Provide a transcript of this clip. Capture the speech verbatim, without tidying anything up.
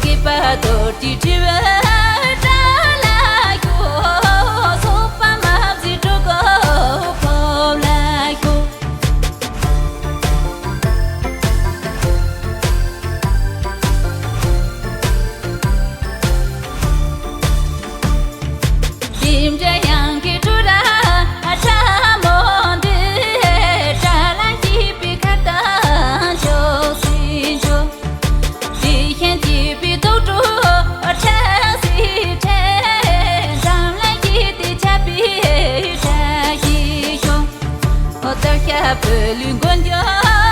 སྐྱེས་པ་རྡོ་རྗེ་དྲིལ་བུ་དགྲ་ལ་ཤོག་སོགས་པ་མ་བཟོད་གྲོགས་པོ་ཕོབ་ལ་ཤོག་དེ་འདྲ་ཡང་གི་ཁྲོ་ར་ཁྲ་མོ་འདི་དགྲ་ལ་སྐྱེས་པའི་ཁ་དང་ཕྱོགས་སུ་འཇོག་དེ་བཞིན་སྐྱེས་པའི་དུག་སྦྲུལ་ཁྲ་སི་ཁྲ་འཛམ་ལ་སྐྱེས་ཏེ་ཆགས་པའི་ཁྲ་ཞིག་ཤོག་ཨོ་ཏར་ཤ་བུ་ལུས་མགོན་སྐྱོབ།